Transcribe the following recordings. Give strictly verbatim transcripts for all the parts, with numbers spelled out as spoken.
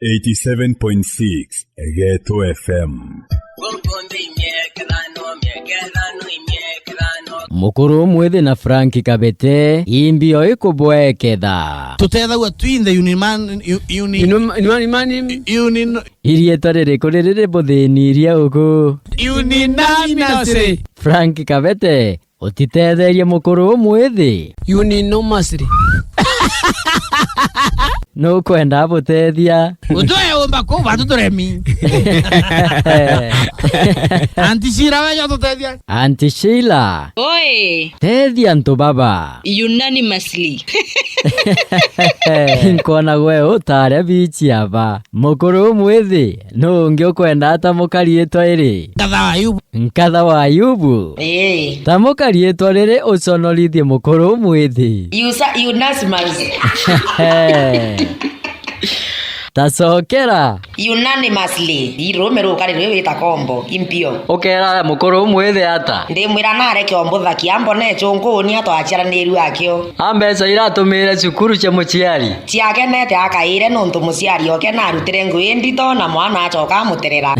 Eighty-seven point six Geto F M. Mukuru Mwithi na Frank Kabete, imbi o ikubweketha. Tutethagua twinthe uniman-, u-, uni-, Inum-, inumani mani? Uni-, Iriitwa ririku riri ributhinirie uku? Unanimously. Frank Kabete, utitetherie mukuru umwithi? Unanimously. Nukwenda abutethia? Utwe umba kuu batu turemi. Auntie Sheila, wewe ututethia? Auntie Sheila. Oi. Tethia antu baba. Unanimously. Nkwona gwe utaria bichi aba. Mukuru umwithi, nuu ungi ukwenda ata mukari itwa iri? Nkatha wa Ayubu. Nkatha wa Ayubu. Ii. Ta mukari itwa riri uconorithie mukuru umwithi. Yusa-, Unanimously. Tacokera. Unanimously. Irume rukari rwi wita kombo, impio. Ukera mukuru umwithi ata? Ndimwira nareke ombuthakia, ambone chunku ni atwachiaranirue akio. A mbeca ira atumire cukuru cia muciari? Ciakenete akaire nuntu muciari oke narutire ngui ndito na mwana acoka amuterera.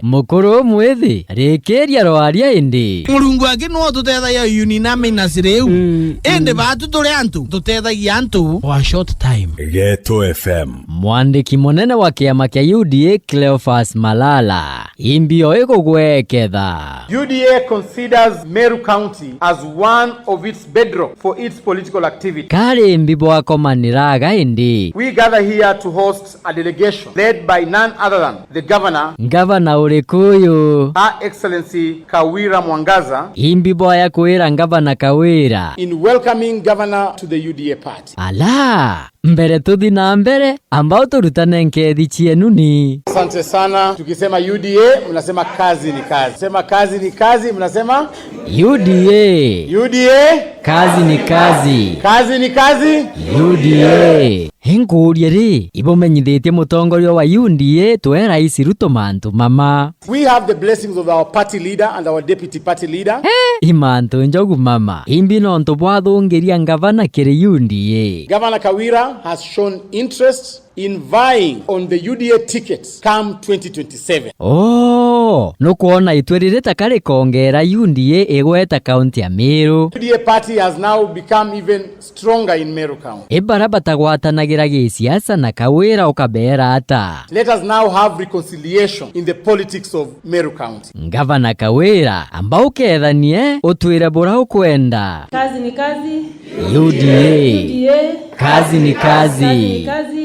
Mukuru umwithi, rikiria rwaria indi. Murungu aki nwe ututethagia unanimously riu. Mm, indi mm. Batu turi antu, tutethagia antu for a short time. Geto F M. Mwandiki munene wa kiama kia U D A, Cleophas Malala, imbi o ikugweketha? U D A considers Meru County as one of its bedrock for its political activity. Kari imbi bwakomanira aga indi? We gather here to host a delegation led by none other than the governor. Ngavana uriku uyu? Her Excellency Kawira Mwangaza. Imbi bwaya kwira Ngavana Kawira? In welcoming governor to the U D A party. Ala! Mbere tuthi na mbere, ambao turutane nkethi cienu ni. Asante sana. Tukisema U D A, mnasema kazi ni kazi. Sema kazi ni kazi, mnasema? U D A. U D A. Kazi ni kazi. Kazi ni kazi. U D A. Inkuuria ri, ibumenyithitie mutongoria wa U D A twe Rais Ruto mantu mama? We have the blessings of our party leader and our deputy party leader. Eh, i mantu njogu mama. Imbi nontu bwathungiria ngavana kiri U D A? Governor Kawira has shown interest in vying on the U D A ticket come twenty twenty-seven. Oh, nukwona itwe riri ta kari kongera U D A igweta kaunti ya Meru. U D A party has now become even stronger in Meru County. I bara batagwatanagira gisiasa na Kawira ukabeera ata? Let us now have reconciliation in the politics of Meru County. Ngavana Kawira, amba ukethanie, utwire bura ukwenda. Kazi ni kazi. U D A. U D A. Kazi ni kazi. Kazi ni kazi.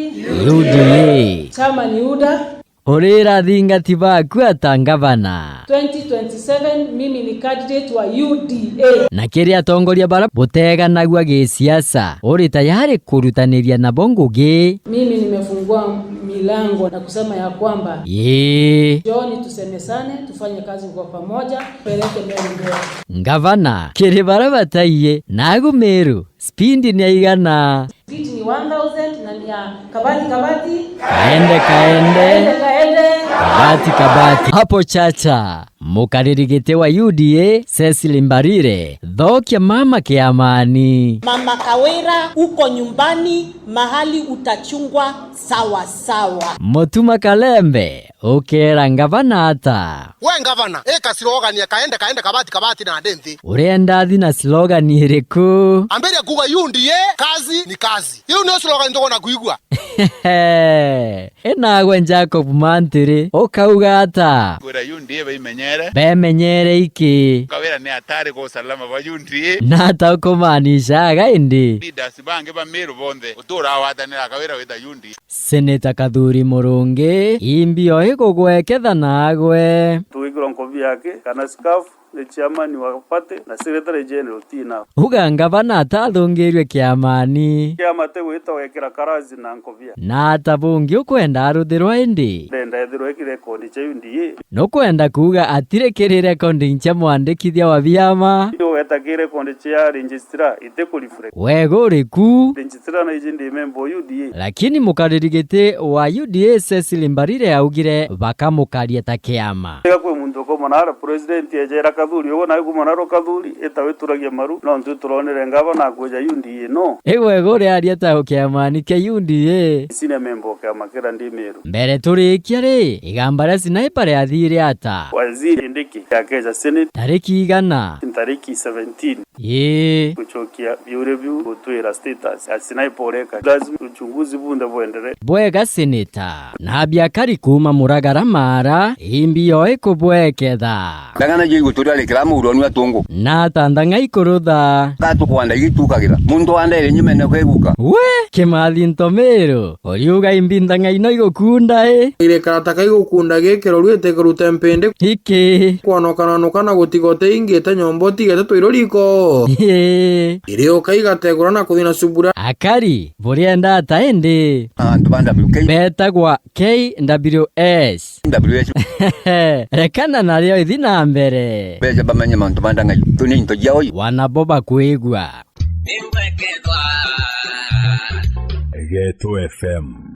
U D A. Chama ni U D A. Urira athingati baku ata ngavana? Twenty twenty-seven, mimi ni candidate wa U D A. Na kiri atongoria bara buteganagua gisiasa, uri tayari kurutaniria nabo ngugi? Mimi nimefungua milango na kusema ya kwamba Ii. Njooni tusemesane, tufanye kazi kwa pamoja, peleke Meru mbele. Ngavana, kiri bara bataiye, nagu Meru, speed ni aigana? Speed ni one thousand na ni ya kabati, kabati. Kaende, kaende. Kaende, kaende. Kabati, kabati. Hapo chacha, mukariri giti wa U D A, Cecily Mbarire, thokia mama kiamani. Mama Kawira, uko nyumbani, mahali utachungwa sawa sawa. Mutuma Kalembe, ukeera ngavana ata? We ngavana, ika slogan ya kaende, kaende, kabati, kabati na ndi nthi. Urenda athi na slogan iriku? Ambiria kuuga U D A, kazi ni kazi. Iu niyo slogan tukwenda kuigua. Enagwe Jacob Mantiri, ukauga ata? Kwira U D A baimenyere. Bemenyere iki? Kawira ni atari kwa usalama bwa U D A. Na ata ukumaanisha aga indi? Leaders bangi ba Meru bonthe, utuura watanira Kawira wita U D A. Seneta Kathuri Murungi, imbi o igugweketha nagwe. Tugwikirwa nkobi yake, kana scarf, ni chairman wa party, na secretary general ti na. Uga ngavana atathungirue kiamani. Kiama ti gwita gwekira karazi na nkobia. Na ata bungi ukwenda aruthirwa indi? Ndenda ethirwa iki rekondi cia U D A. Nukwenda kuuga atiri kiri rekondi cia mwandikithia wa biama? Ugeta ki rekondi cia registrar, iti ku reflect. Wega uriku? Registrar na iji ndi member wa U D A. Lakini mukariri giti wa U D A Cecily Mbarire augire bakamukaria ta kiama. Tiga kwi muntu uko Mwana ara president ejera Kathuri, uguo nawe kuma naro Kathuri, ita wituragia maru, no ntu turonere ngavana akwija U D A no. Igwe igwe uriaria ta ukiamani kia U D A. Sina member wa kiama kiria ndi Meru. Mbere turikia ri, igamba ria Sniper riathire ata? Waziri Kindiki akeja Senate. Tariki igana? Tariki seventeen. Ii. Gucokia biuria biu gutwira status ya Sniper ureka. Lazima uchunguzi bunthe bwendere. Bwega Seneta. Na biakari kuuma Muragara Mara, imbi yo ikubweketha. Ndang'ana jio iguturarikira muurwa nua tungu. Na ata ndang'a ikurutha. Gatukwanda igitukagira. Muntu wandaire nyumene kweguka. We, Kimathi Ntomiru, uriuga imbi ndang'a ino igukunda i? Irekara ta kaigukunda gikiro rwite kurute mpindi. Iki. Kwanokananuka na gutigote ingite nyomba utigete twiro riko. Ii. Irioka igategura na kuthina subura. Akari, burienda ata indi? Antu ba W K. Betagwa K W S. W S. Rekana nario ithi na mbere. Beja bamenye mantu ma ndang'a itu ni into jao. Wanabo bakwigua. Geto F M.